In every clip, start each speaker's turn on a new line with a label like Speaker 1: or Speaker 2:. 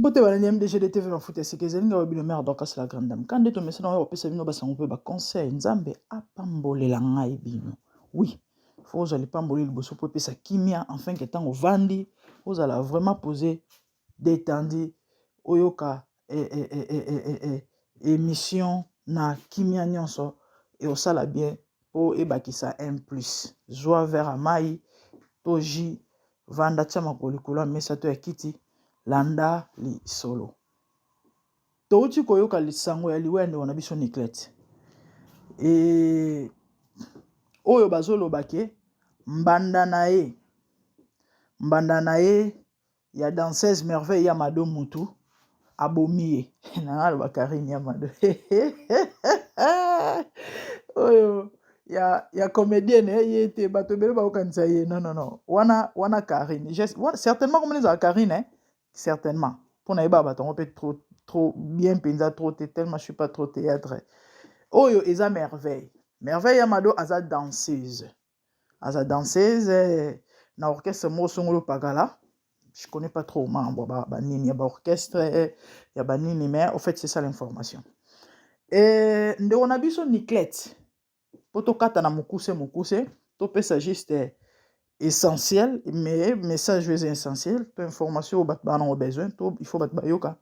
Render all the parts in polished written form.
Speaker 1: Mbote balandi ya MDGD TV mafuta ya sika ezali ngai bino mère Dorcas la grande dame. Kande tomesana oyo kopesa bino basango mpe ba conseil Nzambe apambolela ngai bino. Oui, faut ozwa lipamboli liboso mpo epesa kimia enfin que ntango ovandi ozala vraiment posé détendu oyoka eh, eh, eh, eh, eh, eh, eh, émission na kimia nyonso eosala bien mpo ebakisa un plus. Zwa verre ya mai to jus Vanda tia makolo likolo ya mesa to ya kiti, landa lisolo. Touti koyoka lisango ya liwa ya ndeko na biso Niclette. E oyo bazoloba ke mbanda na ye mbanda na ye ya danseuse Merveille ya Mado mutu abomi ye nanga aloba Karine ya Mado oyo ya ya comedienne eh, ye te bato ebele bakokanisa ye non non non wana wana Karine Je, wana, certainement komona ezala Karine eh? Certainement mpo nayebaka bato yango mpe trop trop bien mpenza trop te tellement je suis pas trop théâtre oyo eza Merveille. Merveille ya Mado aza danseuse, aza danseuse na orchestre moko songolo pakala. Je connais pas trop mambo ba, ba nini ya ba orchestre ya ba nini, mais au fait c'est ça l'information. Et ndeko na biso Niclette, po tokata na mokuse mokuse, topesa juste essentiel, mais message oyo eza essentiel to information oyo bato baa nango besoin to il faut bato bayoka.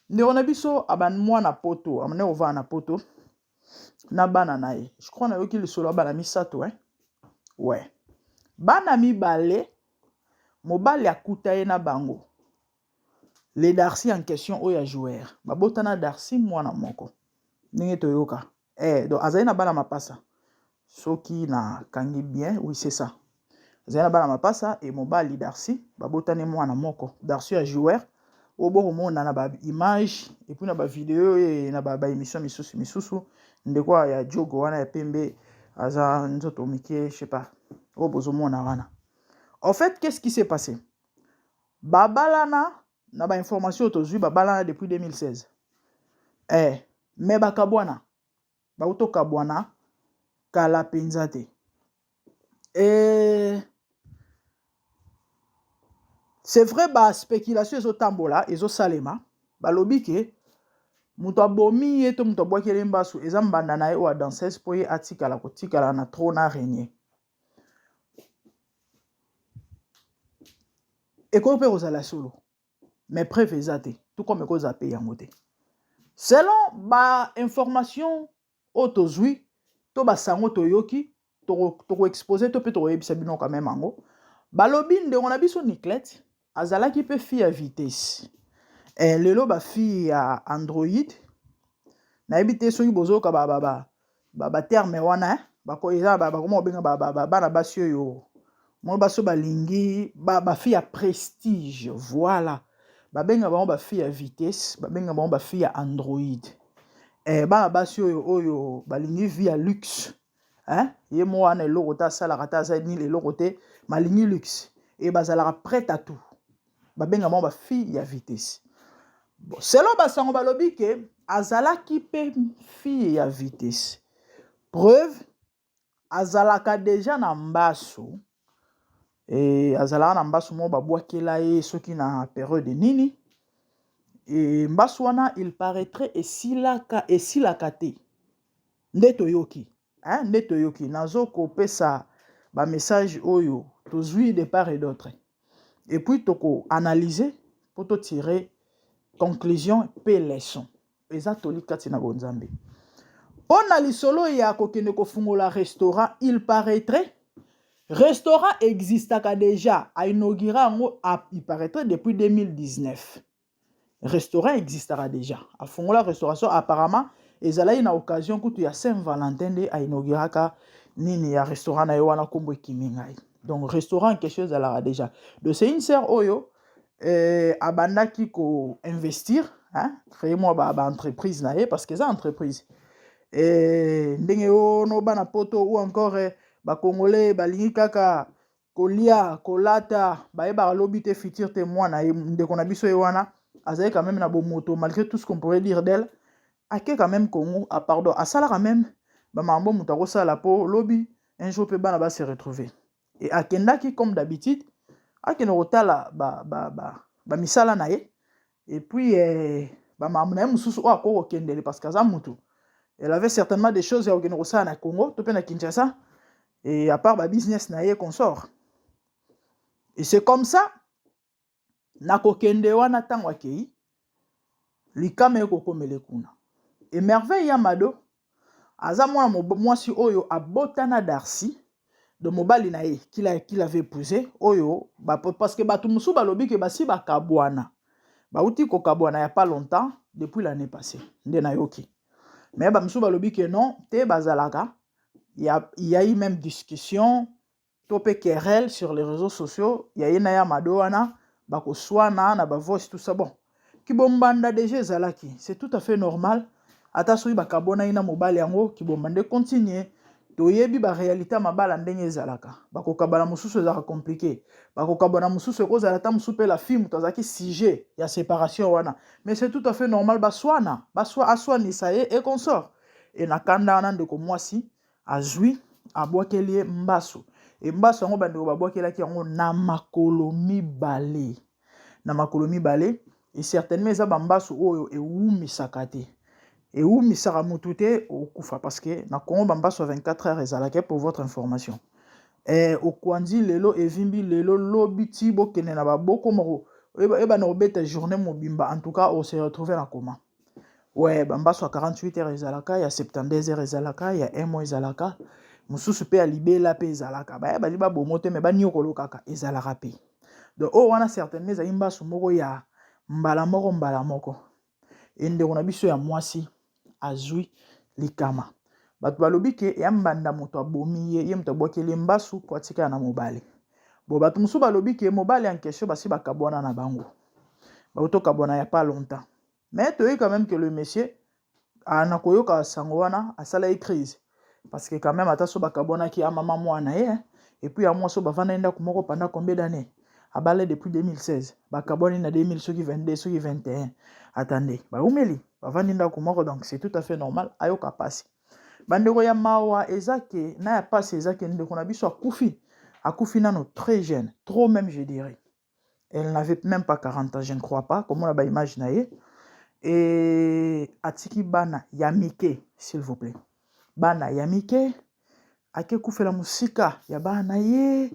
Speaker 1: Ndeko na biso aba mwana poto, amane kovanda na poto na bana na ye. Je crois nayoki lisolo ya bana misato, eh? Ouais, bana mibale mobali akuta ye na bango, le Darcy en question oyo ya joueur, babotana Darcy mwana moko ndenge toyoka eh, donc azali na bana mapasa soki nakangi bien, oui c'est ça, azali na bana mapasa e mobali Darcy babotani mwana moko, Darcy ya joueur oyo bokomona na ba image et puis na ba video e na ba émission misusu misusu. Ndeko ya jogo wana ya pembe aza nzoto mike, je sais pas, oyo bozomona wana. En fait, qu'est-ce qui s'est passé? Babalana na ba information oyo tozwi, babalana depuis 2016 eh, mais bakabwana, bauti okabwana kala mpenza te. E c'est vrai, ba spéculation ezotambola, ezosalema, balobi ke moto abomi ye to moto abwakeli mbasu eza mbanda na ye oyo danseuse, mpo ye atikala kotikala na trône na régner. Ekoki mpe kozala solo, mais preuve eza te, tout comme ekozala mpe yango te. Selon ba information oyo tozwi to basango toyoki, tokoexpose to mpe tokoyebisa bino quand même yango. Balobi ndeko na biso Niclette azalaki mpe fille ya vitesse. Eh, lelo bafille ya Android, nayebi te soki bozoyoka baterme wana, eza bakoma kobenga bana basi oyo mwa basi oyo balingi bafille ya prestige. Voilà, babenga bango bafille ya vitesse, babenga bango bafille ya Android. Eh, bana basi oyo oyo balingi vie ya luxe, hein? Ye mo wana eloko te asalaka te, aza nini eloko te, malingi luxe e bazalaka prête à tout, babenga bango bafille ya vitesse. Bon, selon basango balobi ke azalaki mpe fille ya vitesse. Preuve, azalaka deja na mbasu e, azalaka na mbasu moko babwakela ye soki na periode nini. E mbasu wana, il paraîtrait esilaka, esilaka te nde toyoki, hein, nde toyoki. Nazo kopesa bamessage oyo tozwi de part et d'autre et puis tokoanalyse mpo totire conclusion mpe leçon eza toli kati na bonzambe. Mpo na lisolo ya kokende kofungola restaurant, il paraîtrait restaurant existaka déjà, ainaugura yango, il paraîtrait depuis 2019 restaurant existaka déjà. Afungola restauration, apparemment ezalaki na occasion kutu ya Saint Valentin nde ainauguraka nini ya restaurant na ye wana, nkombo ekimi ngai. Donc restaurant en question ezalaka déjà. Donc c'est une sœur oyo abandaki koinvestir, hein, créer mwa baentreprise ba na ye, parce que eza entreprise ndenge oyo bana poto ou encore bacongolais balingi kaka kolia, kolata, bayebaka lobi te, futur te. Mwana ye, ndeko na biso ye wana azali quand même na bomoto malgré tout ce qu'on pourrait dire d'elle. Ake quand même Congo, ah, pardon, asala quand même bamakambo moto akosala mpo lobi un jour mpe bana base retrouver. E akendaki comme d'habitude, akende kotala bamisala ba, ba, ba na ye. Et puis eh, bamakambo na ye mosusu oyo akoki kokendele, parce que aza mutu, elle avait certainement des choses ya kokende kosala na Congo to mpe na Kinshasa, et à part babusiness na ye consort. Et c'est comme ça, nakokende wana, ntango akei, likama ekokomele kuna. E Merveille ya Mado aza mwana mwasi oyo abota na Darcy, de mobali na ye qu'il avait épousé oyo, parce que bato mosusu balobi ke basi bakabwana, bauti kokabwana ya pas longtemps, depuis l'année passée nde nayoki. Mais bamosusu balobi ke non te, bazalaka. Ya eu même discussion to mpe querelle sur les réseaux sociaux ya ye na ya Mado wana, bakoswana na bavoice, tout ça. Bon, kibombanda déjà ezalaki, c'est tout à fait normal. Ata soki bakabwanaki na mobali yango, kibombanda econtinue. Toyebi baréalité ya mabala ndenge ezalaka. Bakokabana mosusu ezalaka compliqué, bakokabana mosusu ekozala ata mosusu mpe la fille moto azalaki sujet ya séparation wana. Mais c'est tout à fait normal, baswana, baswa, aswanisa ye et consort. E na kanda wana, ndeko mwasi azwi, abwakeli ye mbasu. E mbasu yango, bandeko, babwakelaki yango na makolo mibale, na makolo mibale. E certainement eza bambasu oyo ewumisaka te, ewumisaka motu te, okufa, parce que na Congo bambasu ya 24 heures ezalaki, pour votre information. Okwandi lelo, evimbi lelo, lobi ti bokende na baboko moko ebana kobeta journée mobimba. En tout cas, ose retrouve na coma. Ouais, bambasu ya 48 heures ezalaka, ya 72 heures ezalaka, ya 1 mois ezalaka, mosusu mpe ya libela mpe ezalaka. Baya bali babomo te, me baniokolo kaka ezalaka mpe. Donc oyo wana certainement ezali mbasu moko ya mbala moko, mbala moko. Endeko na biso ya mwasi azwi likama. Bato balobi ke ya mbanda moto abomi ye, ye moto abwakeli mbasu mpo atikala na mobali. Bon, bato mosusu balobi ke mobali en question basi bakabwana na bango, bauti okabwana ya pas longtemps. Mais toyebi quand même que le monsieur na koyoka sango wana asalaki crise, parce que quand même, ata so bakabwanaki, amama mwana ye, et puis ya mwasi oyo bavandaki ndako moko pendant combien d'années? Abala depuis 2016, bakabwani na 2000 soki 22, soki 21. Attendez, baumeli bavandi ndako moko, donc c'est tout à fait normal ayoka pasi. Bandeko, ya mawa eza ke na ya pasi eza ke ndeko na biso akufi, akufi nano très jeune, trop même je dirais. Elle n'avait même pas 40 ans, je ne crois pas, komona baimage na ye. E atiki bana ya mike, s'il vous plaît, bana ya mike. Ake kufela mosika ya bana ye.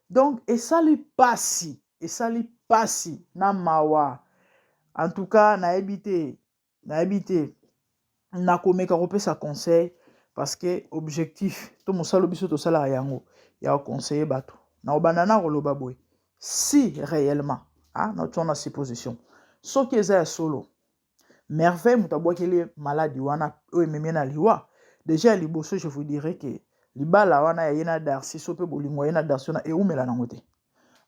Speaker 1: Donc esali pasi, esali pasi na mawa. En tout cas, nayebi te, nayebi te. Nakomeka kopesa conseil, parce que objectif to mosala biso tosalaka yango ya koconseiller bato. Na kobanda na koloba boye: si réellement, ah, natia na supposition, soki eza ya solo Merveille moto abwakeli maladi wana oyo ememi na liwa, déjà ya liboso, je vous dirais que libala wana ya ye na Darcy, so mpe bolingo ya ye na Darcy wana ewumela nango te.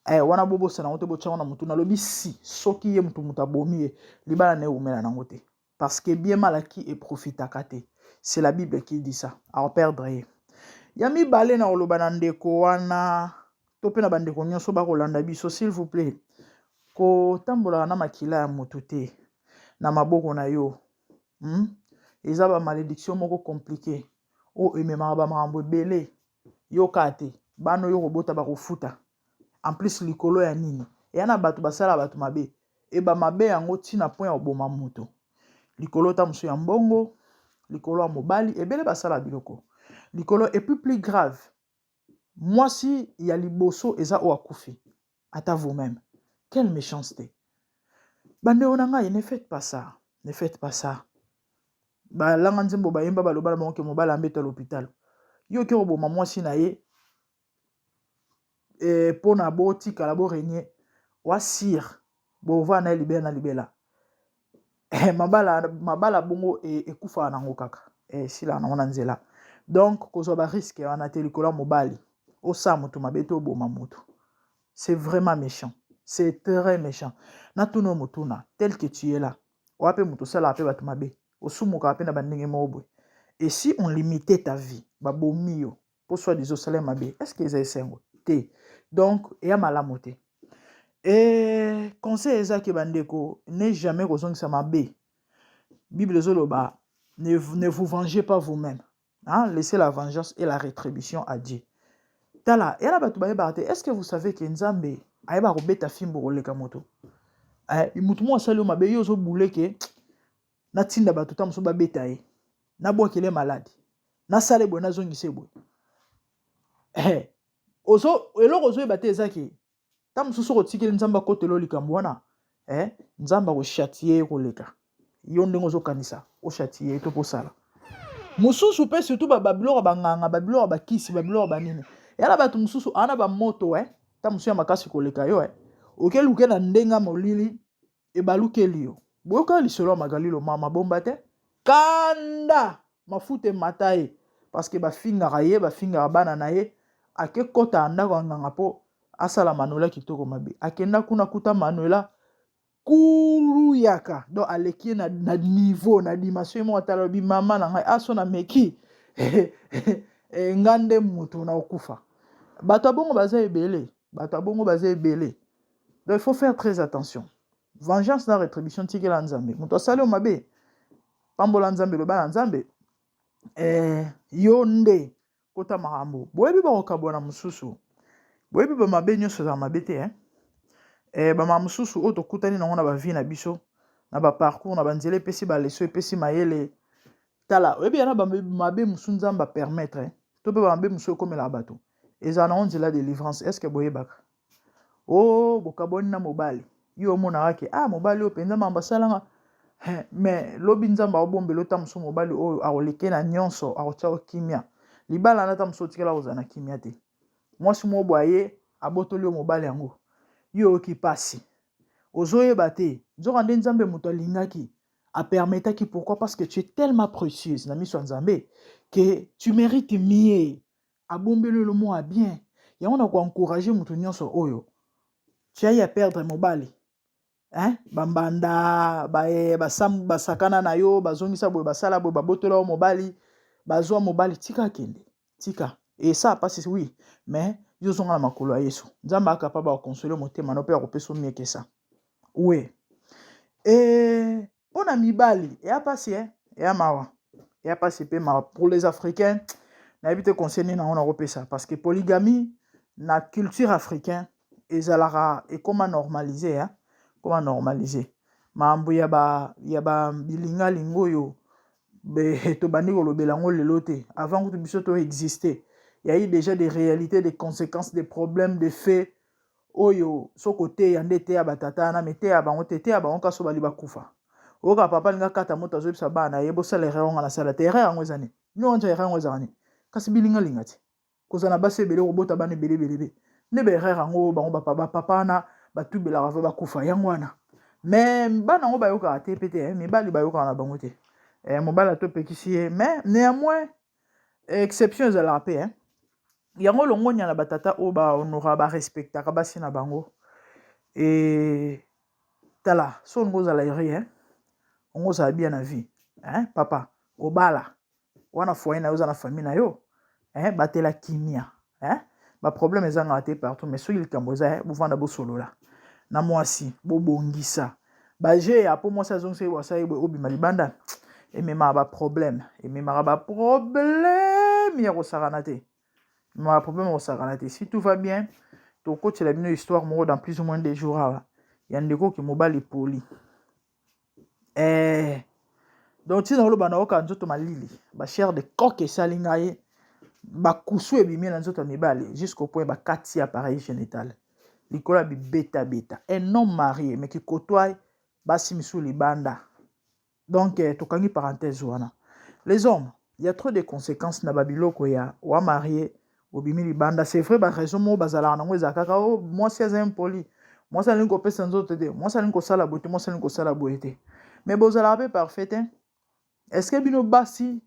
Speaker 1: Wana bobosana yango te, botyango na motu. Nalobi si soki ye motu abomi ye, libala na ewumela nango te, parce que bien mal acquis eprofitaka te. C'est la Bible qui dit ça. Aoperdre ye. Ya mibale, na koloba na ndeko wana to mpe na bandeko nyonso bakolanda biso: s'il vous plaît, kotambolaka na makila ya motu te na maboko na yo, Eza bamalédiction moko compliqué oyo ememaka bamakambo ebele. Yoka te, bana oyo kobota bakofuta. En plus, likolo ya nini, eya na bato basala bato mabe, eba mabe yango ntina point ya koboma moto likolo ta mosusu ya mbongo, likolo ya mobali. Ebele basala biloko likolo. Et puis plus grave, mwasi ya liboso eza oyo akufi. Ata vous-même, quelle méchanceté! Bandeko na ngai, ne faites pas ça, ne faites pas ça. Balanga nzembo bayemba, baloba na bango ke mobali ambeta l'hôpital, yo oke koboma mwasi na ye mpo na botikala borégner wasir, bovanda na ye libela na libela. Mabala, mabala bongo ekufaka nango kaka, esilaka nango na nzela. Donc kozwa barisque wana te likolo ya mobali, osala moto mabe te, oboma moto, c'est vraiment méchant, c'est très méchant. Natuna motuna: tel que tu es là, oya mpe moto osalaka mpe bato mabe, osumukaka mpe na bandenge moko boye, et si on limitait ta vie, babomi yo mpo soi disant osala mabe, est ce que eza esengo te? Donc eya malamu te. E conseil ezaki, bandeko, ne jamais kozongisa mabe. Bible ezoloba: ne vous vengez pas vous-même, hein? Laissez la vengeance et la rétribution à Dieu. Tala, eya na bato bayebaka te. Est ce que vous savez ke Nzambe ayebaka kobeta fimbo koleka moto? Eh, motu moko asali yo mabe, yo ozobule ke natinda bato ta mosusu babeta ye, nabwakele maladi, nasala boye, nazongisa ye boye. Eh, ozo eloko ozoyeba te eza ke ta mosusu okotikeli Nzambe akotela likambo wana, eh, Nzambe akochâtier ye koleka yo ndenge ozokanisa ochâtier ye to posala mosusu. Mpe surtout babiloko ya banganga, babiloko ya bakisi, babiloko ya banini, yala bato mosusu ana bamoto, eh, ta mosusu ya makasi koleka yo, eh. Okeluke na ndenge ya molili, ebalukeli yo. Boyoka lisolo ya Magalilo, mama bomba te, kanda mafuta emata ye parce que bafingaka ye, bafingaka bana na ye. Ake kota ya ndako ya nganga mpo asala Manuela kitoko mabe. Akenda kuna, kuta Manuela kuluyaka, donc aleki ye na niveau, na dimension. Ye moko atala, alobi: "Mama na ngai, aso na meki e, nga nde moto na okufa." Bato ya bongo baza ebele, bato ya bongo baza ebele. Donc il faut faire très attention. Vengeance na rétribution, tikela Nzambe. Moto asali yo mabe, pambola Nzambe, loba na Nzambe, yo nde kota makambo. Boyebi bakokabwana mosusu, boyebi bamabe nyonso ezala mabe te, eh? Bamama mosusu oyo tokutani nango na bavie na biso, na baparcours, na banzela, epesi baleçon, epesi mayele. Tala, oyebi yana mabe mosusu Nzambe apermettre to mpe bamabe mosusu ekomelaka bato, ezala nango nzela délivrance. Est ce que boyebaka o oh, bokabwani na mobali, yo omonaka ke ah, mobali oyo mpenza mambo asalanga, mais lobi Nzambe aobombela ota mosusu mobali oyo akoleke na nyonso, akotia kimia libala na ta mosusu otikala kozala na kimia te. Mwasi moko boye aye, abotoli yo mobali yango, yo oyoki mpasi, ozoyeba te nzoka nde Nzambe moto alingaki apermetaki. Pourquoi? Parce que tu es tellement précieuse na miso ya Nzambe que tu mérites mieux. Abombeli yo mwa bien. Yango na koencourager moto nyonso oyo tu ayi aperdre mobali, hein? Bambanda basakana na yo, bazongisa boye, basala boye, babotola yo mobali, bazwa mobali, tika akende, tika esa mpasi, oui, mais yo ozonga na makolo ya Yesu. Nzambe akapable akoconsoler motema no mpe akopesa omiekesa we. E mpo na mibali eya mpasi, e eya mawa, eya mpasi mpe mawa pour les Africains. Nayebi te conseil nini yango nakopesa, parce que polygamie na culture africain ezalaka ekoma normalisé, hein? Ekoma normalisé. Makambo ya ba bilingalinga oyo tobandi kolobela yango lelo te. Avant kutu biso to existe, y a eu déjà des réalités, des conséquences, des problèmes, des faits oyo soki oteya nde eteya batata wana, me teya bango te, teya bango kasi bali bakufa. Oyoka papa alinga kata moto, azoyebisa bana na ye: "Bosala erreur ngo nasala te." Erreur yango eza nini? Nionso erreur yango ezaka nini? Kasi bilingalinga te, kozala na basi ebele, kobota bana ebele ebele be nde baerreur yango. Bango bapapa wana batubelaka va bakufa yango wana, mais bana yango bayokaka te mpe te. Mibali bayokaka na bango te. Mobali atopekisi ye, mais néanmoins exception ezalaka mpe. Yango longonya na batata oyo bahonoraka, barespectaka basi na bango. E tala, so olingi ozala heureux, ongo ozala bien na vie, hein? Papa obala wana, foyer na yo, oza na famille na yo, hein? Batela kimia, hein? Baproblème ezangaka te partout, mais soki likambo eza, bovanda, bosolola na mwasi, bobongisa baje ya po mwasi azongisaki bwasali boye, obima libanda, ememaka baproblème, ememaka baproblème ya kosakana te, ememaka problème ya kosakana te. Si tout va bien, tokotela bino histoire moko dans plus ou moins 2 jours awa ya ndeko oke mobali poli, eh. Donc ntina oloba, nayoka nzoto malili, bachair de coq esali ngai, bakusu ebimi na nzoto ya mibali jusqu'au point bakati appareil génital likolo ya bibetabeta. Un homme marié mais qui côtoie basi misusu libanda. Donc tokangi parenthèse wana. Les hommes, il y a trop de conséquences na babiloko ya wa marié obimi libanda. C'est vrai, baraison moko bazalaka nango ezala kaka o oh, mwasi aza impoli, mwasi alingi kopesa nzoto te, mwasi alingi kosala boye te, mwasi alingi kosala boye te. Mais bozalaka mpe parfait te. Est ce que bino basi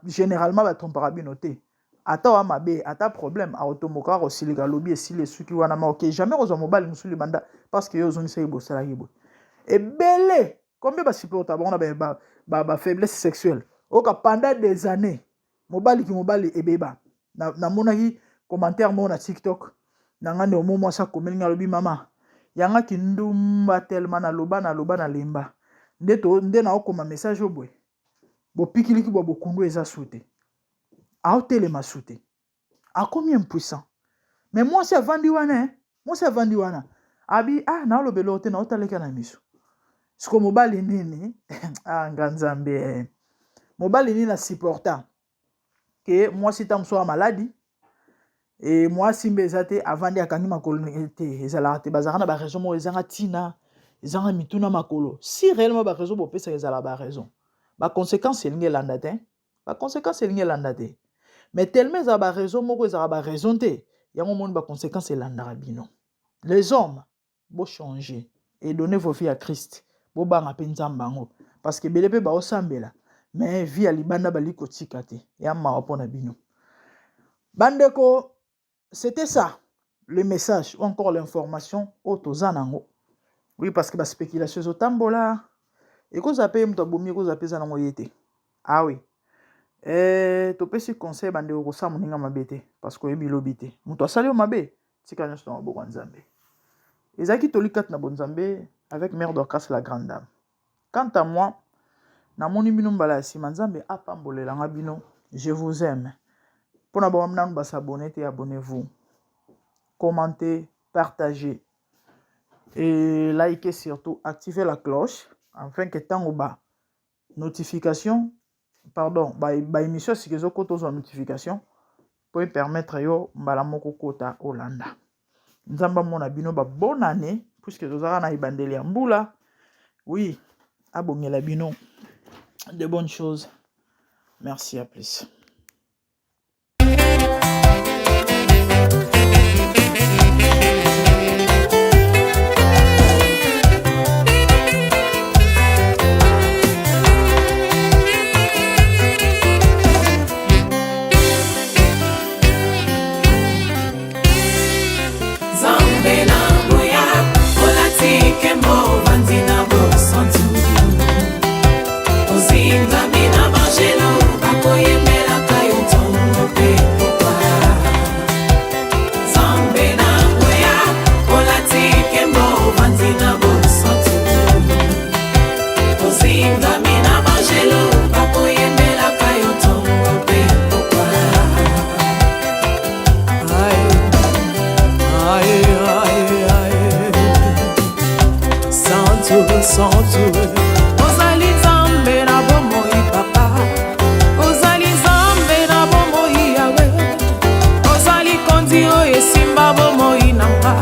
Speaker 1: généralement batrompaka bino te? Ata wa mabe, ata problème, akotomboka, akosilika, alobi esili, esuki wana. Ma oke jamais kozwa mobali mosusu libanda parce que yo ozongisaki, bosalaki boye. Ebele combien basupporta bango na bafaiblesse sexuelle oyoka pendant des années, mobali ki mobali ebeba. Namonaki commentaire moko na TikTok na nga, nde omo mwasi akomeli nga, alobi: "Mama yanga kindumba tellement naloba, naloba, nalemba nde to nde naokoma message oyo boye." Bopikiliki bwa bokundu eza su te, aotelema su te, akomi impuissant. Mais mwasi avandi wana, eh? Mwasi avandi wana. Abi ah naoloba eloko te, naotaleka na miso. Siko mobali nini? Ah nga Nzambe eh. Mobali nini asupporta ke mwasi ntango mosusu ya maladi e mwasi mbe eza te, avandi akangi makolo te, ezalaka te. Bazalaka na baraison moko ezanga ntina, ezanga mitu na makolo. Si réellement baraison bopesaka ezalaka baraison, baconséquence elingi elanda te, baconséquence elingi elanda te. Mais tellement ezala baraison moko ezalaka baraison te, yango omoni baconséquence elandaka bino. Les hommes, bochanger et donnez vos vies à Christ. Bobanga mpe Nzambe yango, parce que ebele mpe baosambela mais vie ya libanda bali kotika te, ya mawa mpo na bino bandeko. C'était ça le message ou encore l'information oyo toza nango. Oui, parce que baspéculation ezotambola, ekozala mpe ye moto abomi, ekozala mpe eza nango ye te. Ah oui, topesi conseil bandeko, kosala moninga mabe te, parce que oyebi lobi te. Moto asali yo mabe, tika nyonso na maboko ya Nzambe. Ezalaki toli kati na bonzambe avec Mère Dorcas la grande dame. Quant à moi, namoni bino mbala ya nsima. Nzambe apambolelanga bino. Je vous aime. Mpona bango nanu bas'abonner te, abonnez-vous, commentez, partagez et likez, surtout activez la cloche afin que ntango ba notification, pardon, baémission ba sika ezokota, ozwa notification po epermettre yo mbala moko kota olanda. Nzambe amona bino. Ba bonne année, puisque tozalaka na ebandeli ya mbula. Oui, abongela bino de bonnes choses. Merci, à plus.
Speaker 2: Nzambe na nguya, olati nkembo, ovandi na bosantu, ozingami na bangelo, bakoyembelaka yo ntongo mpe pokwa. Nzambe na nguya, olati nkembo, ovandi na bosantu, ozingami na bangelo, bakoyembelaka yo ntongo mpe pokwa.
Speaker 3: Aïe, aïe, aïe, aïe. Santu, santu.
Speaker 2: Ozali Nzambe na bomoi, papa. Ozali Nzambe na bomoi, Yawe. Ozali kondi oyo esimba bomoi na nga.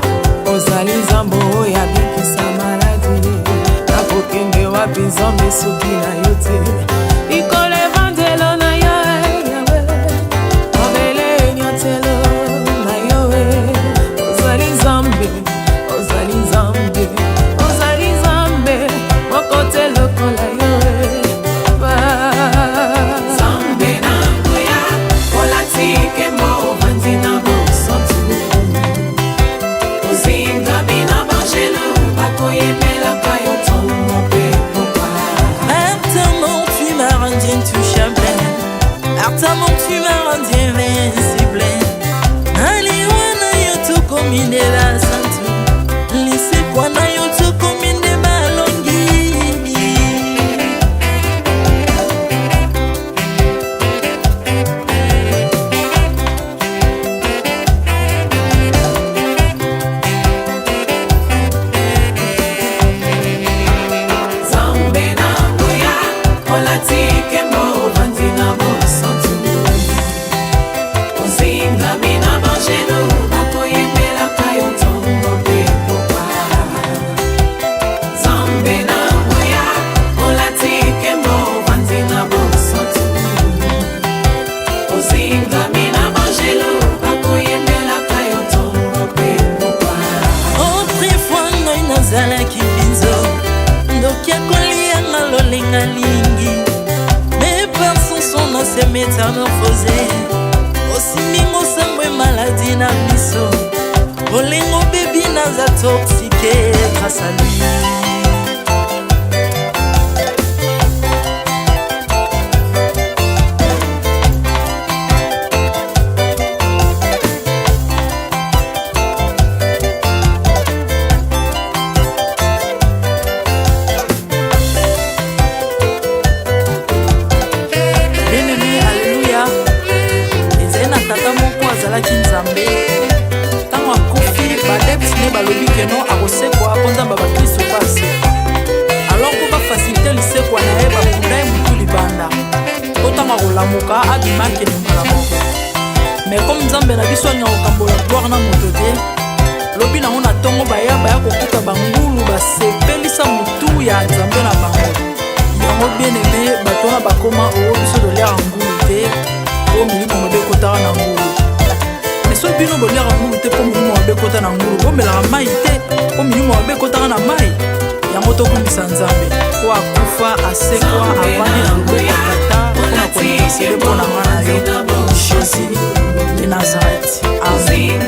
Speaker 2: Ozali Nzambe oyo abikisa maladi. Nakokende wapi, Nzambe, soki na yo te? Likolo evandelo na yo, Yawe. Mabele enyatelo na yo. Ozali Nzambe, ozali Nzambe, ozali Nzambe moko te lokola yo. Nzambe na nguya, olati nkembo, ovandi na bosantu, ozingami na bangelo, bakoyembelaka yo ntongo mpe pokwa.
Speaker 4: Par ta mort, tu m'as rendu intouchable. Par ta mort, tu m'as rendu invincible. Aliwa na yo tokomi nde basantu, lisekwa na yo tokomi nde balongi.
Speaker 2: Nzambe na nguya, olati nkembo, ovandi na bosantu, ozingami na bangelo, bakoyembelaka yo ntongo mpe pokwa. Nzambe na nguya, olati nkembo, ovandi na bosantu, ozingami na bangelo, bakoyembelaka yo ntongo mpe pokwa.
Speaker 4: Autrefois ngai nazalaki binzo, ndoki akolianga lolenga lingi, mais par son sang on s'est métamorphosé. Osimbingo sango maladi na biso, bolingo bebi, naza toxique grâce à lui. Bien-aimé, alleluya. Ezali na tata moko azalaki Nzambe. Ntango akufi, baadeptes ne balobi keno akose
Speaker 5: alamuka abima akende mbala moko. Mais comme Nzambe na biso alinga kokambola gloire na moto te, lobi nango na ntongo baya baya kokuta bangulu basepelisa motu ya Nzambe na bango. Yango bien aimé, bato wana bakoma oo biso toliaka ngulu te mpo milimo mabe ekotaka na ngulu. Mais soki bino boliaka ngulu te mpo milimo mabe ekota na ngulu, bomelaka mai te mpo milimo mabe ekotaka na mai. Yango tokumisa Nzambe po akufa, asekwa, avandi na loboko ya Tata mpona kointercede mpo na nga na yo. Jésus de Nazareth, amen.